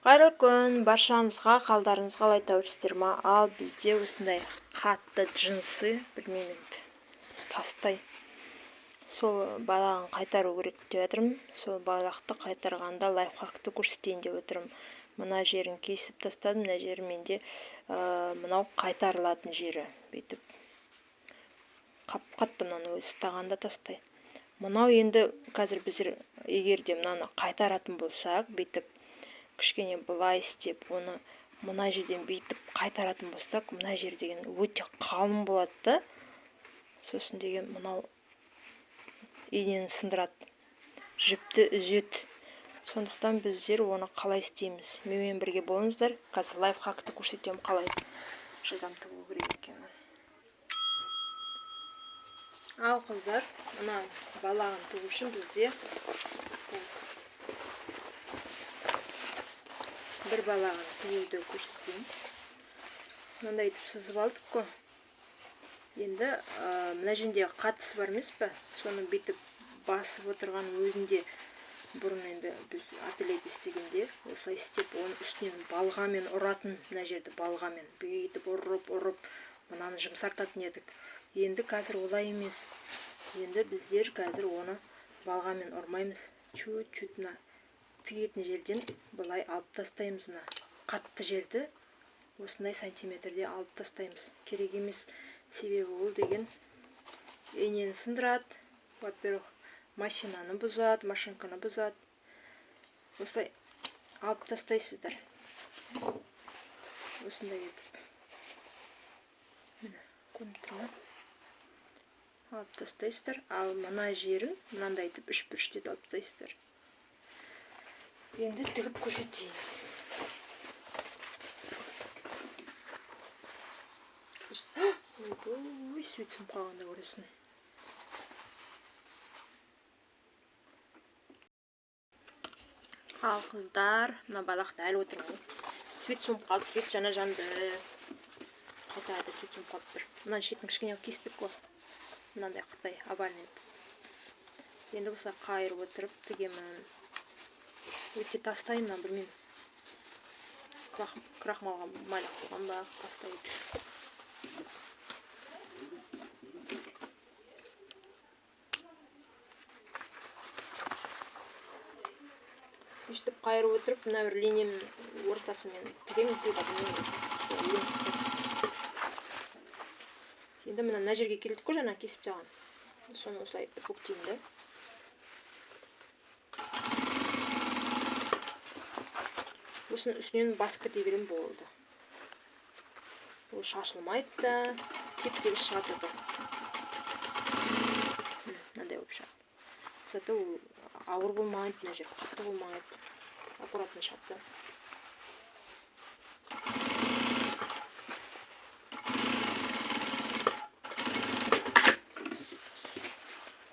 Қайырлы күн баршаңызға, қалдарыңыз қалай, тәуірсіздер ма? Ал бізде осындай қатты джинсы, білмеймін енді, тастай. Сол байлағын қайтару керек деп жатырмын. Сол байлақты қайтарғанда лайфхакты көрсетейін деп отырмын. Мына жерін кесіп тастадым, мына жері менде мынау қайтарылатын жері. Бүйтіп қап-қатты мынаны өзі ұстағанда тастай. Мынау енді қазір біздер егер де мынаны қайтаратын болсақ, бүйтіп кішкене былай істеп, оны мына жерден бүйтіп қайтаратын болсақ, мына жер деген өте қалың болады да. Сосын деген мынау инені сындырады, жіпті үзеді. Сондықтан біздер оны қалай істейміз? Менімен бірге болыңыздар. Қазір лайфхакты көрсетемін, қалай жылдам тігу керек екенін. Ал қыздар, мына балағын тігу үшін бізде бір балағын тігуді көрсетейін. Мынандай етіп сызып алдық қой. Енді мына жерде қатысы бар емес пе? Соны бүйтіп басып отырған өзінде бұрын енді біз ательеде істегенде осылай істеп, оның үстінен балғамен ұратын, мына жерді балғамен бүйтіп ұрып-ұрып мынаны жұмсартатын едік. Енді қазір олай емес. Енді біздер қазір оны балғамен ұрмаймыз. Чуть-чуть мына тігетін жерден былай алып тастаймыз, мына қатты жерді осындай сантиметрде алып тастаймыз. Керек емес, себебі ол деген инені сындырады, во-первых, машинаны бұзады, машинканы бұзады. Осылай алып тастайсыздар. Осындай етіп. Міне, көрініп тұр ма? Алып тастайсыздар. Ал мына жерін мынандай етіп үш бұрышты алып тастайсыздар. Енді тігіп көрсетейін. Ойбой, свет сөніп қалғанда көресің. Ал қыздар, мына балақты әлі отырмын. Свет сөніп қалды, свет жаңа жанды. Қайта-қайта свет сөніп қалып тұр. Мынаның шетін кішкене кестік қой. Мынандай қытай овальный. Енді осылай қайырып отырып тігемін. Өте тастаймын, мынаны білмеймін. Крахмалға майлап қойған ба, тастай өте. Өйстіп қайырып отырып, мына бір линияның ортасымен тігемін, себебі енді мына жерге келдік қой, жаңа кесіп тастаған. Соны осылай бүктеймін да. Осының үстінен басып кете беремін, болды. Ол шашылмайды да, теп-тегіс шығады зато. Мынандай болып шығады. Зато ол ауыр болмайды, мына жер қатты болмайды, аккуратно шығады да.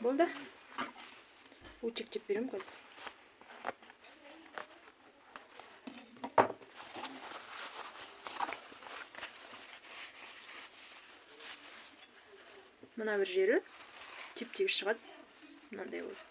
Болды. Утектеп беремін қазір. Мына бір жері теп-тегіс шығады. Мынандай болып.